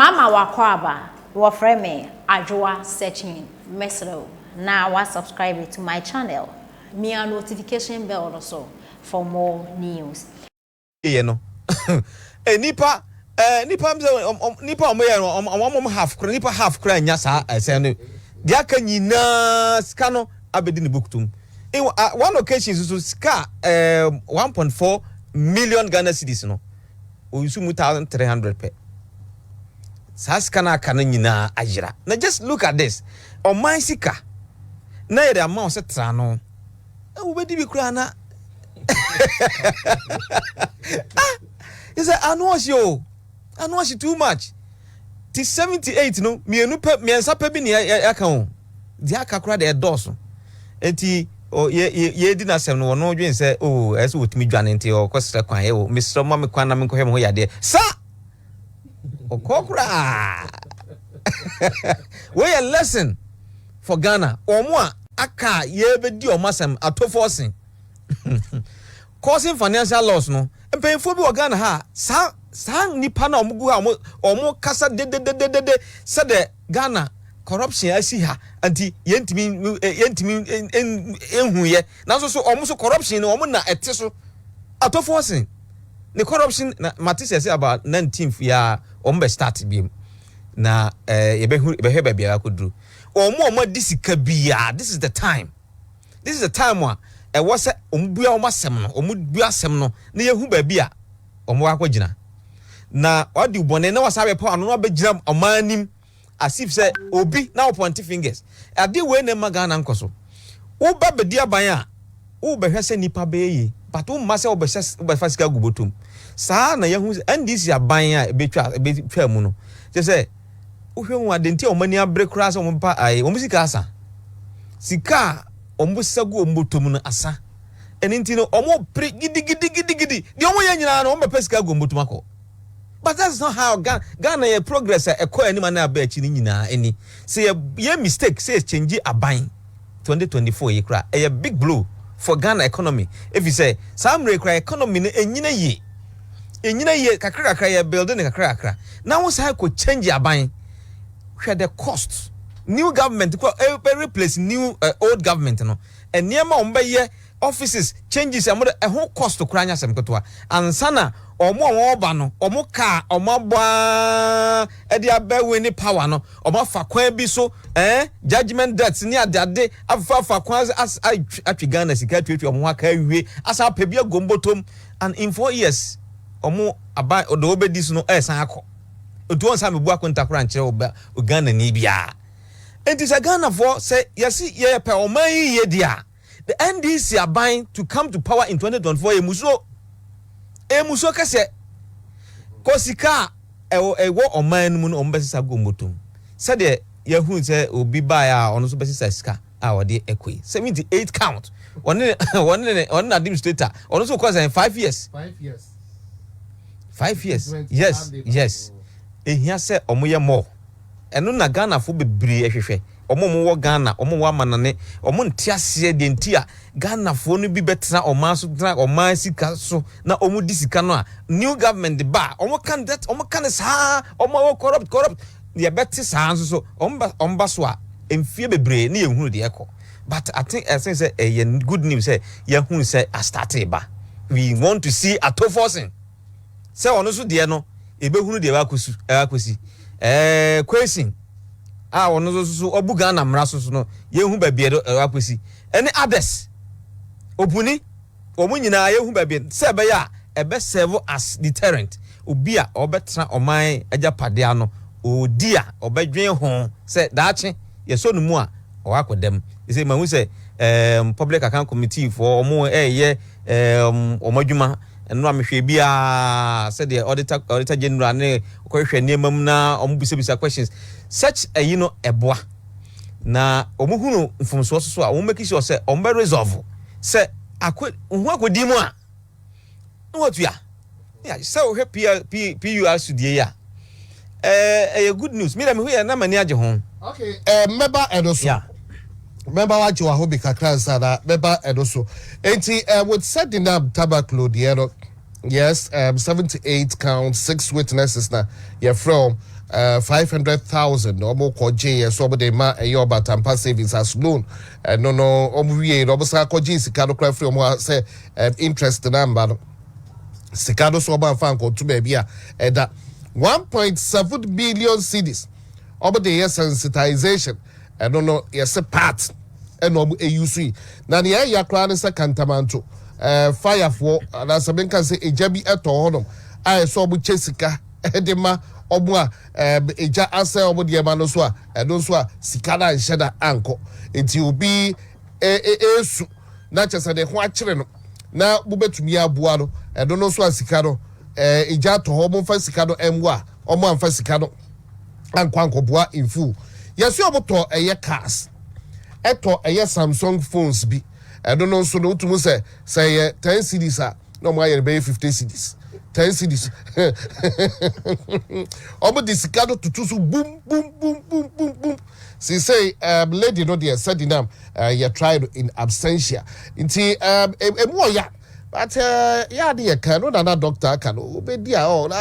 Mama wakɔ wɔfrɛ me Adwoa Searching. Mesrɛ wo na wa subscribe to my channel, mia notification bell no so for more news. Yɛ no nipa nipa sɛ nipa a wɔyɛ no, wɔn half kora, nipa half kora nya saa ɛsɛn no deɛ aka nyinaa, sika no abɛdi ne book tom. In one occasion so sika 1.4 million Ghana cedis no, oyisu mu 1,300 pɛ. Saa sika no aka no nyinaa ayera. Na just look at this, ɔman sika na yɛde ama wo sɛ tra no na wobɛdi bi koraa na, ah, sɛ ano ɔhye o, ano ɔhye too much. Ti 78 no, mmienu pɛ, mmiɛnsa pɛ bi ne yɛaka o, deɛ aka koraa deɛ ɛdɔɔso. Eti yɛ yɛ yɛdi n'asɛm no, wɔn dwen sɛ o, ɛsɛ wɔtumi dwane, nti ɔkɔ kwan yɛ o, mesrɛ ma me kwan na menkɔhwɛ me ho yadeɛ sa ɔkɔ koraa. Wɔyɛ lesson for Ghana. Wɔn a aka a yɛbɛdi wɔn asɛm Ato Forson causing financial loss no, mpanyinfoɔ bi wɔ Ghana ha, saa nipa na wɔn gu ha, wɔn kasa dedededede sɛdeɛ Ghana corruption asi ha, nti yɛntumi ehu yɛ. Nanso so wɔn so corruption no, wɔn na ɛte so. Ato Forson ne corruption na mate sɛ about 19th ya wɔn bɛ start bi na yɛbɛhu, yɛbɛhwɛ baabi a akɔduru. Wɔn a wɔn adi sika biara, this is the time, this is the time a ɛwɔ sɛ wɔn bua wɔn asɛm no, wɔn bua asɛm no na yɛhu baabi a wɔn akɔgyina. Na wadi bɔnɛ na wasa abɛpɔ ano na wabɛgyina ɔman anim as if sɛ obi na ɔpoint fingers. Adeɛ wei na ɛma Ghana nkɔ so. Woba bɛdi aban a, wobɛhwɛ sɛ nipa bɛyɛ yie, but womma sɛ wobɛhyɛ wobɛfa sika gu bɔtɔm saa. Na yɛhu sɛ NDC aban a ɛbɛtwa mu no, kyerɛ sɛ wohwɛ hu ade nti a wɔn ani abere koraa sɛ wɔn pa ayi wɔn sika asa, sika a wɔn sa gu wɔn bɔtɔm no asa. Ɛne nti no wɔn pere gidigidigidigidi deɛ wɔn yɛ nyinaa no, wɔn bɛpɛ sika gu wɔn bɔtɔm akɔ. But that's not how Ghana yɛ progress a ɛkɔ anim ana aba akyi no nyinaa. Ani sɛ yɛ mistake sɛ yɛ change aban 2024 yi koraa, ɛyɛ big blow for Ghana economy. Efi sɛ saa mmerɛ koraa economy no enyina yie, enyina yie kakra kakra, yɛ build ne kakra kakra, na wɔn saa kɔ change aban. Hwɛ the cost, new government kɔ ɛ replace new old government no, nneɛma a wɔn bɛyɛ, offices changes a wɔde ɛho cost koraa nyɛ asɛm ketewa. Ansa na wɔn a wɔreba no, wɔn kaa wɔn abɔ aa ɛde abɛwe ne power no, wɔn afa kwan bi so, judgement debt ne adeade afa afa kwan as atwi Ghana sika atuatua wɔn ho aka awie asa apɛ bi agu mbɔtɔm. And in 4 years wɔn aba ɔde wɔbɛdi so no, ɛɛsan akɔ otu wɔn nsa mebu akonta koraa nkyerɛ ɔba Ghana ni biara. Nti sɛ Ghanafoɔ sɛ yɛsi yɛpɛ ɔman yi yie di a, the NDC aban to come to power in 2024 yɛ musuo, ɛyɛ musuo kɛseɛ kɔ. Sika a ɛwɔ ɔman no mu no, ɔmo bɛsesa gu mbɔtɔm sɛdeɛ yɛhu sɛ obi baeɛ a ɔno nso bɛsesa sika a ɔde ɛkɔ yi. 78 count, ɔne administrator, ɔno nso kɔ sɛn, 5 years. 5 years. 5 years, yes. Ehia sɛ ɔmo yɛ more. Ɛno na Ghanafoɔ bebree ɛhwehwɛ. Ɔmo a ɔmo wɔ Ghana, ɔmo wɔ amanane, ɔmo nte aseɛ deɛ nti a Ghanafoɔ no bi bɛtena ɔman so, tena ɔman sika so na ɔmo di sika no a new government ba a, ɔmo ka that, ɔmo ka ne saa, ɔmo a wɔ corrupt corrupt yɛbɛte saa nso so. Ɔmo ba so a, mfie bebree ne yɛn hunu deɛ ɛkɔ. But I think sɛ ɛyɛ good news sɛ yɛhunu sɛ astart ba. We want to see Ato Forson sɛ ɔno nso deɛ no, ebɛhunu deɛ ɛbɛakɔsu ɛbɛakɔsi Quayson a ɔno nso so ɔbu Ghana mmara so no, yɛhu baabi ɛde ɛbɛakɔsi, ɛne others opuni wɔn nyinaa, yɛhu baabi sɛ ɛbɛyɛ a ɛbɛ serve as deterrent. Obi a ɔbɛtena ɔman agyapadeɛ ano odi a, ɔbɛdwen ho sɛ daakye yɛsɔ no mu a ɔwɔ akɔdam. Ɛsɛ mahu sɛ Public Account Committee foɔ ɔmo ɛɛyɛ ɔmo adwuma. Ɛno a mehwɛ biara sɛdeɛ auditor general ne kɔhwehwɛ nneɛma mu na ɔmo bisabisa questions such ɛyi no, ɛboa na ɔmo hunu mfomsoɔ soso a, ɔmo make sure sɛ ɔmo bɛ resolve sɛ akɔ ho akɔdi mu a na watua. Sɛ wohwɛ PURC die yi a, ɛyɛ good news. Mi na mi hu yɛ na ma ni agye ho. Okay, mɛba ɛno so. Mɛba wagye wɔ ahobi kakra nsa na mɛba ɛno so. Nti with Sedinam Tamakloe deɛ no, yes, 78 counts, six witnesses na yɛfrɛ wɔn. 500,000 na wɔn kɔ gye yɛ so wɔn de ma ɛyɛ Ɔbatampa Savings as loan. Ɛno no wɔn wie na wɔn san kɔ gye sika no koraa firi wɔn sɛ interest namba no, sika no so wɔn afa nkɔto baabi a ɛda. 1.7 billion cedis wɔn de yɛ sensitization. Ɛno no yɛsɛ part ɛna wɔn eyi so yi na nea ɛyɛ koraa ne sɛ Kantamanto firefoɔ anaasɛ menka sɛ egya bi ɛtɔ hɔnom a ɛsɛ wɔn kyɛ sika ɛde ma wɔn a egya asɛ wɔn deɛ ma no so a, ɛno nso a sika no anhyɛ da ankɔ. Nti obi ɛɛ esu na kyɛ sɛ ne ho akyere no na mobɛtumi aboa no, ɛno no nso a sika no egya atɔ hɔ, momfa sika no ɛmmoa ɔmo amfa sika no ankɔ ankɔboa mfu. Yɛsɛ ɔmo tɔ ɛyɛ cars, ɛtɔ ɛyɛ Samsung phones bi. Ɛno no nso no wotum sɛ ɛyɛ 10 cedis a, na ɔmo ayɛ no bɛyɛ 50 cedis, 10 cedis. Ɔmo de sika no tutu so bum bum bum bum bum bum. Sisei lady no deɛ, sɛdi nam yɛ try no in absentia. Nti emu ɔya, but yɛ ade yɛ kan no nana doctor aka no obedi a ɔ na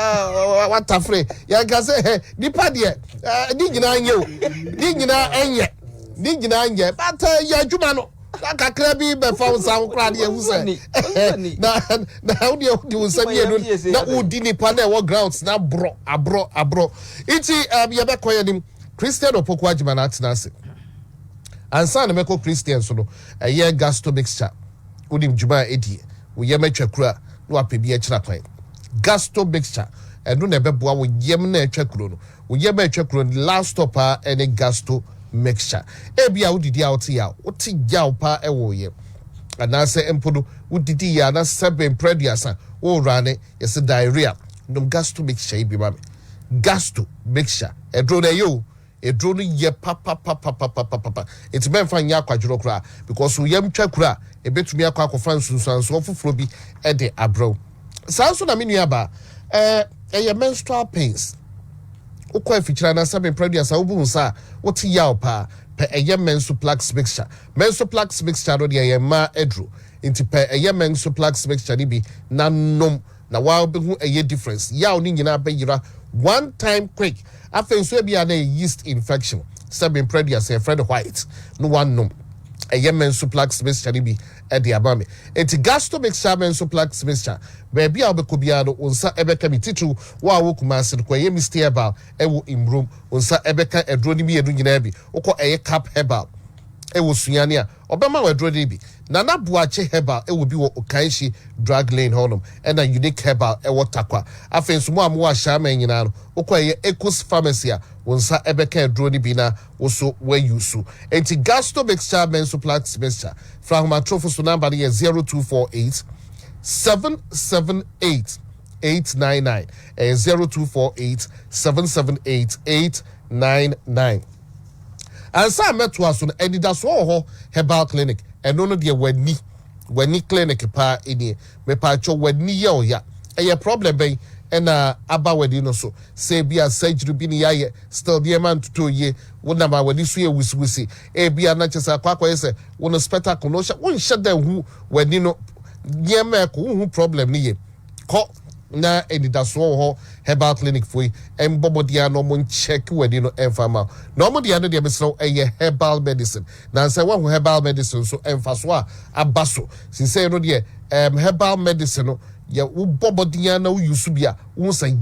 watafere yɛn ka sɛ ɛ nipa deɛ ne nyinaa nyɛ o, ne nyinaa ɛnyɛ, ne nyinaa nyɛ, but yɛ adwuma no na kakra bi bɛfa wo nsa ho koraa de ehu sɛ na wo deɛ wode wo nsa mmienu na wodi nipa na ɛwɔ grounds na aborɔ aborɔ aborɔ. Nti yɛbɛkɔ yɛ nim Christian Opoku Agyima na atena ase ansa na mɛkɔ Christian so no. Ɛyɛ Gasto Mixture. Wonim dwuma a ɛdie wo yam atwa kuro a na wapɛ bi akyira kwan. Gasto Mixture, ɛno na ɛbɛboa wo yam na atwa kuro no, wo yam atwa kuro no. Last stop a ɛne Gasto Mixture. Ebi a wodidi a wote yaw, wote yaw paa ɛwɔ wo yam, anaasɛ mpo no wodidi yɛ ana sɛbe mprɛduasa wowura ne yɛsɛ diarrhea, nom Gasto Mixture yi bi ma me. Gasto Mixture ɛduro no ɛyɛ o, eduro no yɛ papapapapapapa. Nti mɛnfa nyɛ akwadworɔ koraa because wo yam twa kuro a, ebetumi akɔ akɔfa nsunsuansoɔ foforɔ bi ɛde abrɛw. Saa nso na me nua baa ɛyɛ menstrual pains, wokɔ afikyire anaasɛ mprɛduasa wobu nsa a wote yaw paa, pɛ ɛyɛ Mensuplax Mixture. Mensuplax Mixture no deɛ, ɛyɛ mmaa aduro. Nti pɛ ɛyɛ Mensuplax Mixture no bi na nom na waa bɛhu ɛyɛ difference. Yaw ne nyinaa bɛyera one time quick. Afei nso ebi a na yɛ yeast infection, sɛ mprɛduasa yɛfrɛ no white no, wanom ɛyɛ Mensuplax Mixture no bi ɛde ama me. Eti Gasto Mixture, Mensuplax Mixture, baabi a wobɛkɔ biara no wo nsa ɛbɛka bi. Titiriw wo a wɔ Kumase no, kɔ ɛyɛ Misty Herbal ɛwɔ Imrom, wo nsa ɛbɛka aduro no mmienu nyinaa bi. Wokɔ ɛyɛ Cap Herbal ɛwɔ Sunyani a, ɔbɛma wɔ aduro no bi. Nana Buakye Herbal ɛwɔ bi wɔ Okaishie Drug Lane hɔnom, ɛna Unique Herbal ɛwɔ Takwa. Afei nso mo a mowɔ Ahyɛaman nyinaa no, wokɔ ɛyɛ Ecos Pharmacy a, wo nsa ɛbɛka aduro no bi na woso wayi so. Enti Gasto Mixture, Mensuplax Mixture, fra ahomatorofo so. Number no yɛ 0248 778 899. Ɛyɛ 0248 778 899. Ansa mɛtoa so no, anidasoɔ wɔ hɔ herbal clinic. Ɛno no deɛ, w'ani clinic paa ɛnie. Mepatwɔ, w'ani yɛ ɔya, ɛyɛ problem bɛn ɛna aba w'ani no so? Sɛ ebi a surgery bi ne yɛayɛ, still nneɛma ntoto yie, wonam a w'ani so yɛ wusiwusi, ebi a na kyerɛ sɛ akɔ akɔyɛ sɛ wo no spectacle no wohyɛ, wonhyɛ dɛ hu w'ani no nneɛma ɛkɔ, wohu problem no yie. Kɔ na anidasoɔ wɔ hɔ herbal clinic fo yi ɛmbɔ mmɔden a na ɔmo nkyɛke w'ani no ɛmfa ma wo. Na ɔmo deɛ no deɛ, mesrɛ wo, ɛyɛ herbal medicine. Na sɛ woahu herbal medicine so ɛmfa so a aba so sisei no deɛ, herbal medicine no yɛ wobɔ mmɔden a na woyi so bi a wohu sɛ